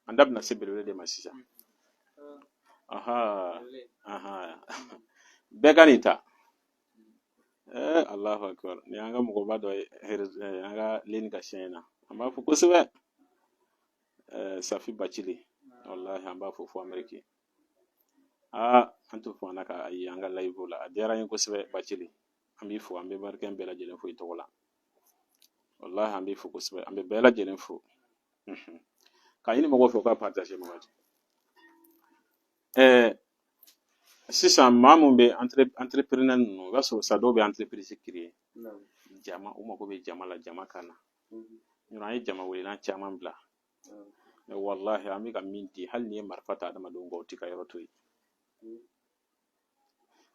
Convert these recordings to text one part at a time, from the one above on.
An da bɛna se belebele de ma sisan. Aha, aha, bɛɛ ka nin ta. Allahu akbar. Nin y'an ka mɔgɔba dɔ ye, an ka leni ka siɲɛ na, an b'a fo kosɛbɛ. Safi Bacili, wallahi an b'a fo fo Ameriki. Aa, an tun fana ka ye an ka live la, a diyara n ye kosɛbɛ. Bacili, an b'i fo, an bɛ barikɛn bɛɛ lajɛlen fo i tɔgɔ la. Wallahi an b'i fo kosɛbɛ, an bɛ bɛɛ lajɛlen fo. K'a ɲini mɔgɔw fɛ u ka partager. Mamadi, sisan maa mun bɛ entrepreneur ninnu, i b'a sɔrɔ sa dɔw bɛ entreprise créer, jama, u mago bɛ jama la, jama ka na. Yɔrɔ an ye jama welelan caman bila, mais wallahi an bɛ ka min di, hali n'i ye marifa ta adamadenw kɔ, u t'i ka yɔrɔ to yen.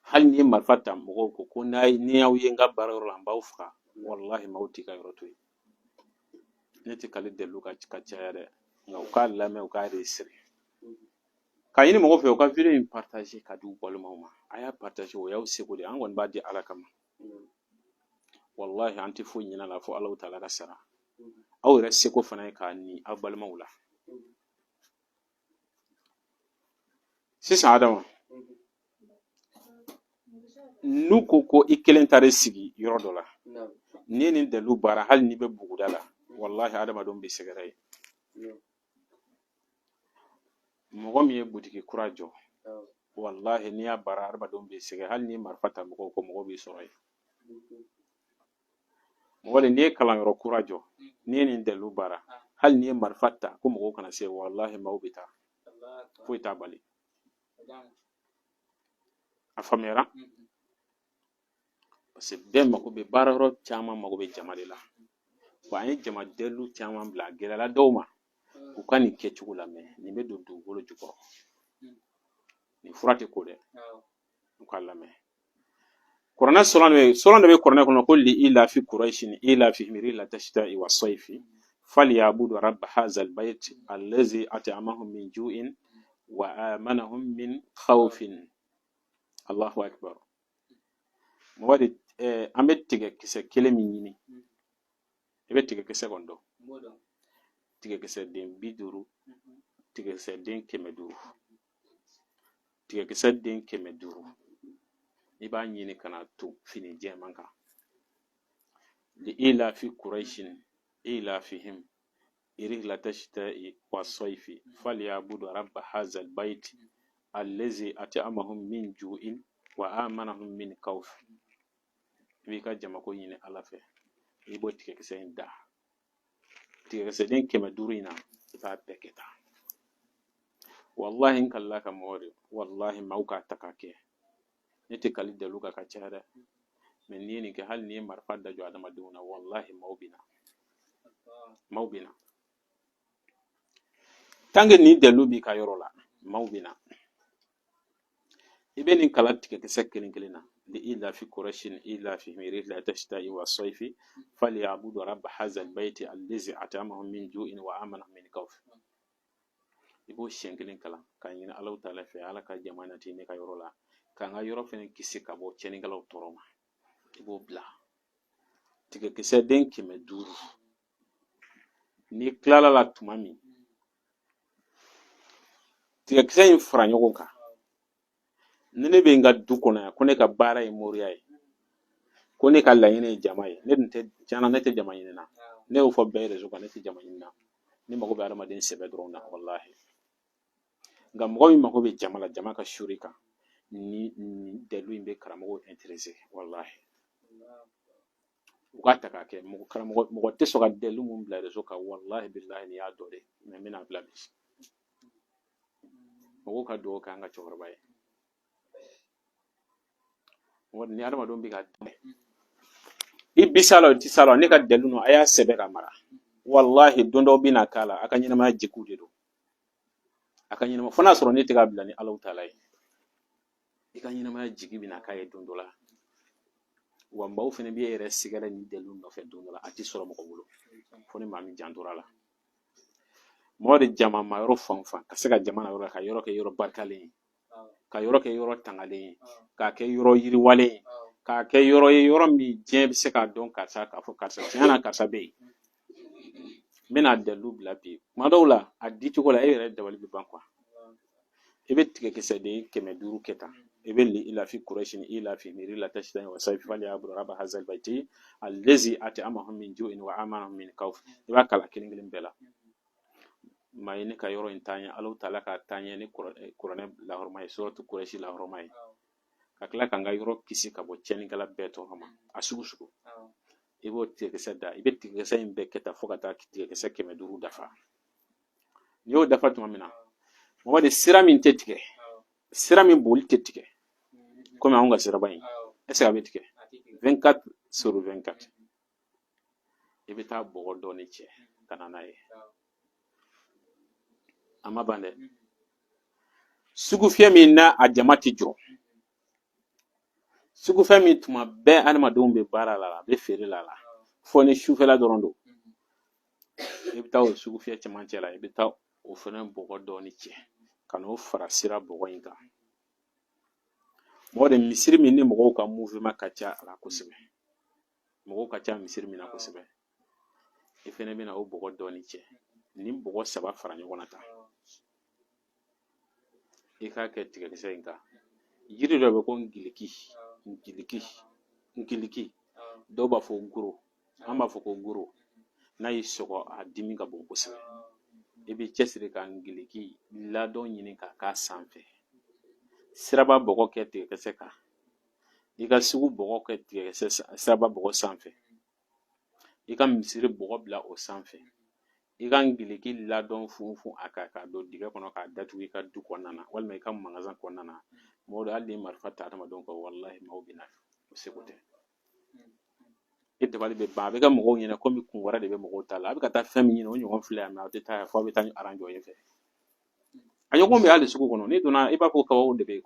Hali n'i ye marifa ta mɔgɔw ko ko ni y'aw ye n ka baara yɔrɔ la, n b'aw faga, wallahi maaw t'i ka yɔrɔ to yen. Ne tɛ kali dalilu ka caya dɛ, nka u k'a lamɛn, u k'a enregistrer. K'a ɲini mɔgɔw fɛ u ka video in partager ka di u balimaw ma. A y'a partager, o y'aw seko de ye. An kɔni b'a di Ala kama. Wallahi an tɛ foyi ɲini a la fo Alahu taala ka sara. Aw yɛrɛ seko fana ye k'a ni aw balimaw la. Sisan Adama, n'u ko ko i kelen taara sigi yɔrɔ dɔ la, n'i ye nin dalilu baara, hali n'i bɛ buguda la, wallahi adamadenw bɛ sɛgɛrɛ ye. Mɔgɔ min ye butigi kura jɔ, wallahi n'i y'a baara, adamadenw bɛ sɛgɛrɛ. Hali n'i ye marifa ta mɔgɔw ko, mɔgɔw b'i sɔrɔ yen. Mɔgɔ de, n'i ye kalanyɔrɔ kura jɔ, n'i ye nin dalilu baara, hali n'i ye marifa ta ko mɔgɔw kana se, wallahi maaw bɛ taa, foyi t'a bali. A faamuyara? Parce que bɛɛ mako bɛ baara yɔrɔ caman mako bɛ jama de la. Wa an ye jama dalilu caman bila, a gɛlɛyara dɔw ma u ka nin kɛcogo lamɛn. Nin bɛ don dugukolo jukɔrɔ, nin fura tɛ ko dɛ, u k'a lamɛn. Kuranɛ sɔrɔ de, sɔrɔ de bɛ kuranɛ kɔnɔ ko li ilafi kuraishi ilafihim rihlata shita'i wa saifi falyabudu rabba hazal bayt allazi at'amahum min ju'in wa amanahum min khawfin. Allahu akbar. Mɔgɔ de, an bɛ tigɛ kisɛ kelen min ɲini, i bɛ tigɛ kisɛ kɔni dɔn, tigɛ kisɛ den 50, tigɛ kisɛ den 500, tigɛ kisɛ den 500, i b'a ɲini ka na to fini jɛman kan. Li ilafi kuraishi ilafihim rihlata shita'i wa saifi falyabudu rabba hazal bayt allazi at'amahum min ju'in wa amanahum min khawf. I b'i ka jamako ɲini Ala fɛ, i b'o tigɛkisɛ in da, tigɛkisɛ den 500 in na, i b'a bɛɛ kɛ tan. Wallahi n kalila ka mɔgɔ de, wallahi maaw k'a ta k'a kɛ. Ne tɛ kali dalu kan ka caya dɛ, mais n'i ye nin kɛ, hali n'i ye marifa da jɔ adamadenw na, wallahi maaw bɛ na, maaw bɛ na. Tant que nin dalu b'i ka yɔrɔ la, maaw bɛ na. I bɛ nin kalan tigɛkisɛ kelen kelen na: li ilafi kurashin ilafihim rihlata shita'i wa saifi falyabudu rabba hazal bayti allazi at'amahum min ju'in wa amanahum min khawf. I b'o siɲɛ kelen kalan k'a ɲini Alahu taala fɛ, Ala ka jama nati ne ka yɔrɔ la, k'an ka yɔrɔ fɛnɛ kisi ka bɔ tiɲɛnikɛlaw tɔɔrɔ ma. I b'o bila tigɛkisɛ den 500. N'i tilala la tuma min, tigɛkisɛ in fara ɲɔgɔn kan. Ni ne bɛ n ka du kɔnɔ yan, ko ne ka baara ye moriya ye, ko ne ka laɲini ye jama ye, ne dun tɛ tiɲɛna, ne tɛ jama ɲini na. Ne y'o fɔ bɛɛ réseau kan, ne tɛ jama ɲini na, ne mago bɛ adamaden sɛbɛ dɔrɔn na, walahi. Nka mɔgɔ min mago bɛ jama la, jama ka suri kan, ni nin dalu in bɛ karamɔgɔw intéressé, walahi u k'a ta k'a kɛ. Mɔgɔ karamɔgɔ, mɔgɔ tɛ sɔn ka dalu mun bila réseau kan, walahi bilahi nin y'a dɔ de, mais n bɛna bila bi. Mɔgɔw ka dugawu kɛ an ka cɛkɔrɔba ye. Ni adamadenw bɛ ka dɛmɛ, i bi s'a la, i ti s'a la, ne ka dalu ninnu, a y'a sɛbɛn ka mara. Walahi don dɔw bɛna k'a la, a ka ɲɛnamaya jigiw de don, a ka ɲɛnama, fo n'a sɔrɔ ne tɛ k'a bila ni Alahu taala ye, i ka ɲɛnamaya jigi bɛna k'a ye don dɔ la. Wa maaw fana b'e yɛrɛ sɛgɛrɛ ni dalu nɔfɛ don dɔ la, a tɛ sɔrɔ mɔgɔ bolo fo ni maa min jantora la. Mɔgɔ de, jama ma yɔrɔ fan o fan, ka se ka jama na yɔrɔ la, ka yɔrɔ kɛ yɔrɔ barikalen ye, ka yɔrɔ kɛ yɔrɔ tangalen ye, k'a kɛ yɔrɔ yiriwalen ye, k'a kɛ yɔrɔ ye, yɔrɔ min diɲɛ bɛ se k'a dɔn karisa, k'a fɔ karisa tiɲɛ na karisa bɛ yen. N bɛna dalilu bila bi. Kuma dɔw la a di cogo la, e yɛrɛ dabali bɛ ban. I bɛ tigɛkisɛ den 500 kɛ tan, i bɛ li ilafi kurɛsi ni ilafi rihlata shita'i wa sayfi falyabudu rabba hazal bayti allazi at'amahum min ju'in wa amanahum min khawf. I b'a kalan kelen kelen bɛɛ la. Maa ye ne ka yɔrɔ in taa ɲɛ, Alahu taala ka taa ɲɛ ni kuranɛ lahɔrɔma ye, suratu kurɛsi lahɔrɔma ye, ka tila ka n ka yɔrɔ kisi ka bɔ tiɲɛnikɛla bɛɛ tɔɔrɔ ma. A sugu sugu, i b'o tigɛkisɛ da, i bɛ tigɛkisɛ in bɛɛ kɛ tan fo ka taa tigɛkisɛ 500 dafa. N'i y'o dafa tuma min na, mɔgɔ de sira min tɛ tigɛ, sira min boli tɛ tigɛ, komi anw ka siraba in, est ce que a bɛ tigɛ 24 sur 24? I bɛ taa bɔgɔ dɔɔni cɛ ka na n'a ye. A ma ban dɛ. Sugufiyɛ min na a jama tɛ jɔ, sugufɛ min tuma bɛɛ adamadenw bɛ baara la, a bɛ feere la la, fo ni sufɛla dɔrɔn don, i bɛ taa o sugufiyɛ cɛmancɛ la, i bɛ taa o fana bɔgɔ dɔɔni cɛ ka n'o fara sira bɔgɔ in kan. Mɔgɔ de misiri min ni mɔgɔw ka mouvement ka ca a la kosɛbɛ, mɔgɔw ka ca misiri min na kosɛbɛ, i fana bɛna o bɔgɔ dɔɔni cɛ. Nin bɔgɔ saba fara ɲɔgɔn na tan, i k'a kɛ tigɛkisɛ in kan. Yiri dɔ bɛ ko ngiliki, ngiliki, ngiliki, dɔw b'a fɔ goro, an b'a fɔ ko goro. N'a y'i sɔgɔ, a dimi ka bon kosɛbɛ. I b'i cɛsiri ka ngiliki ladɔn ɲini ka k'a sanfɛ. Siraba bɔgɔ kɛ tigɛkisɛ kan, i ka sugu bɔgɔ kɛ tigɛkisɛ siraba bɔgɔ sanfɛ, i ka misiri bɔgɔ bila o sanfɛ, i ka ngiliki ladɔn funfun a kan k'a don dingɛ kɔnɔ k'a datugu i ka du kɔnɔna na walima i ka magasin kɔnɔna na. Mɔgɔ dɔ, hali ni marifa ta adamadenw kan, walahi maaw bɛ na, o seko tɛ. E dabali bɛ ban, a bɛ kɛ mɔgɔw ɲɛna komi kun wɛrɛ de bɛ mɔgɔw ta la. A bɛ ka taa fɛn min ɲini, o ɲɔgɔn filɛ yan, mɛ aw tɛ taa yan, fo aw bɛ taa aran jɔ yen fɛ. A ɲɔgɔn bɛ hali sugu kɔnɔ, n'i donna i b'a fɔ kabaw de bɛ yen.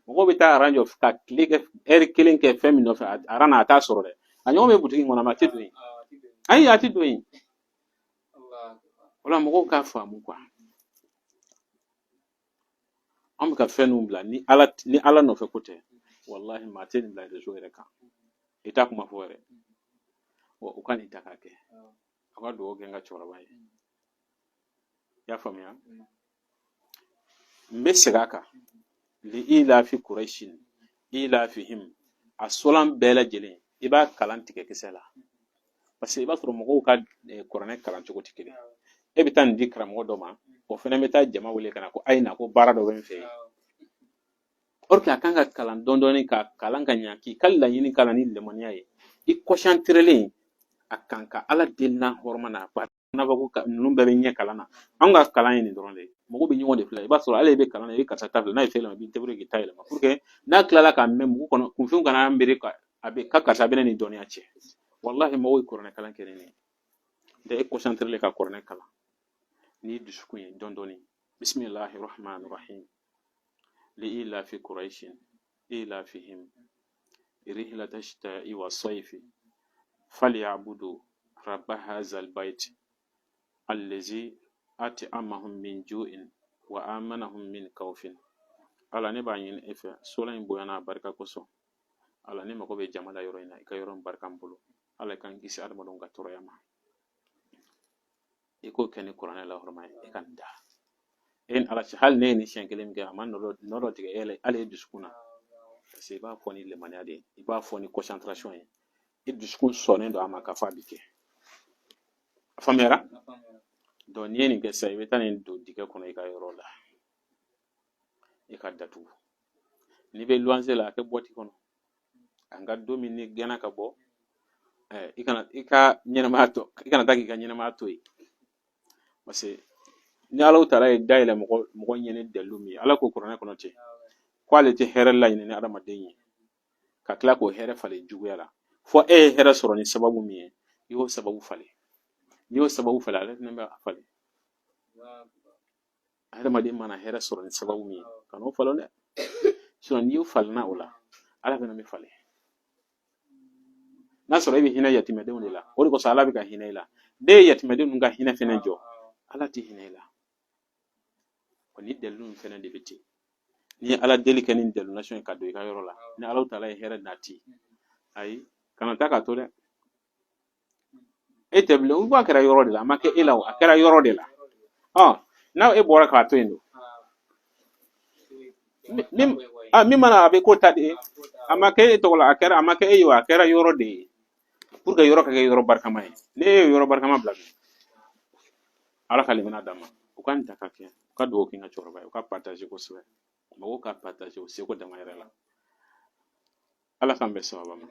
Mɔgɔw bɛ taa aran jɔ ka tile kɛ, ɛri kelen kɛ fɛn min nɔfɛ aran na, a t'a sɔrɔ dɛ. A ɲɔgɔn bɛ butigi kɔnɔ, a tɛ don yen. Ayi, a tɛ don yen. O la mɔgɔw k'a faamu. An bɛ ka fɛn ninnu bila ni Ala, ni Ala nɔfɛ ko tɛ, walahi maa tɛ nin bila réseau yɛrɛ kan, i t'a kuma fɔ yɛrɛ. Wa u ka nin ta k'a kɛ, aw ka dugawu kɛ n ka cɛkɔrɔba ye. I y'a faamuya? N bɛ segin a kan. Li ilafi kurɛsin ilafihim, a solan bɛɛ lajɛlen i b'a kalan tigɛkisɛ la, parce que i b'a sɔrɔ mɔgɔw ka kuranɛ kalan cogo tɛ kelen. E bɛ taa nin di karamɔgɔ dɔ ma, o fana bɛ taa jama wele ka na ko ayi na, ko baara dɔ bɛ n fɛ yen. Or que a kan ka kalan dɔɔni dɔɔni, ka kalan ka ɲa, k'i ka laɲini kalan ni limaniya ye, i kɔsantirelen a kan ka Ala deli n'a hɔrɔma n'a ba n'a fɔ ko ninnu bɛɛ bɛ ɲɛ kalan na. Anw ka kalan ye nin dɔrɔn de ye. Mɔgɔw bɛ ɲɔgɔn de filɛ. I b'a sɔrɔ hali i bɛ kalan na, i bɛ karisa ta filɛ, n'a ye fɛn yɛlɛma, i b'i débrouiller k'i ta yɛlɛma pour que n'a tilala k'a mɛn mugu kɔnɔ, kunfinw kana miiri ka a bɛ ka karisa bɛ ne ni dɔnniya cɛ. Walahi mɔgɔw ye kuranɛ kalan kɛ ni nin ye. Tɛ e concentré ka kuranɛ kalan n'i dusukun ye dɔɔni dɔɔni. Bisimilahi rahman rahim, li ilafi quraishin ilafihim rihlata shita'i wa sayfi falyabudu rabba hazal bayt allazi at'amahum min ju'in wa amanahum min khawfin. Ala, ne b'a ɲini e fɛ, sola in bonya n'a barika kosɔn, Ala, ne mago bɛ jama la yɔrɔ in na, i ka yɔrɔ in barika n bolo. Ala, i ka n kisi adamadenw ka tɔɔrɔya ma. I k'o kɛ ni kuranɛ lahɔrɔma ye, i ka nin da e ni Ala cɛ. Hali ne ye nin siɲɛ kelen min kɛ, a ma nɔ dɔ tigɛ e la, hali e dusukun na, parce que i b'a fɔ ni limaniya de ye, i b'a fɔ ni concentration ye, i dusukun sɔnnen don a ma k'a fɔ a bɛ kɛ. A faamuyara? Donc n'i ye nin kɛ sisan, i bɛ taa nin don dingɛ kɔnɔ i ka yɔrɔ la, i ka datugu. N'i bɛ luwanse la, a kɛ boîte kɔnɔ. A nka don min ni gɛnna ka bɔ, i kana i ka ɲɛnamaya to, i kana taa k'i ka ɲɛnamaya to yen, parce que ni Ala taala ye dayɛlɛ mɔgɔ mɔgɔ ɲɛ ni dalilu min ye, Ala ko kuranɛ kɔnɔ ten ko ale tɛ hɛrɛ laɲini ni adamaden ye ka tila k'o hɛrɛ falen juguya la. Fɔ e ye hɛrɛ sɔrɔ ni sababu min ye, i y'o sababu falen. N'i y'o sababu falen, ale fana bɛ a falen. Adamaden mana hɛrɛ sɔrɔ ni sababu min ye, ka n'o falen dɛ. Sinon n'i y'o falenna o la, Ala fana bɛ falen. N'a sɔrɔ e bɛ hinɛ yatimɛdenw de la, o de kosɔn Ala bɛ ka hinɛ i la. Ne ye yatimɛden ninnu ka hinɛ fɛnɛ jɔ, Ala tɛ hinɛ i la. Wa ni dalilu ninnu fɛnɛ de bɛ ten. N'i ye Ala deli kɛ ni dalilu nasɔn ye ka don i ka yɔrɔ la, ni Ala taala ye hɛrɛ nati, ayi, kana taa k'a to dɛ. E tɛ bilen, u b'a kɛra yɔrɔ de la, a ma kɛ e la o, a kɛra yɔrɔ de la. Ɔ, n'a e bɔra k'a to yen don min, min mana a bɛ ko ta de ye. A ma kɛ e tɔgɔ la, a kɛra, a ma kɛ e ye o, a kɛra yɔrɔ de ye, pour que yɔrɔ ka kɛ yɔrɔ barikama ye. Ne ye yɔrɔ barikama bila dun, Ala ka limaniya d'an ma. U ka nin ta ka kɛ, u ka dugawu kɛ n ka cɛkɔrɔba ye, u ka partager kosɛbɛ, mɔgɔw ka partager u seko dama yɛrɛ la. Ala k'an bɛn sababa ma.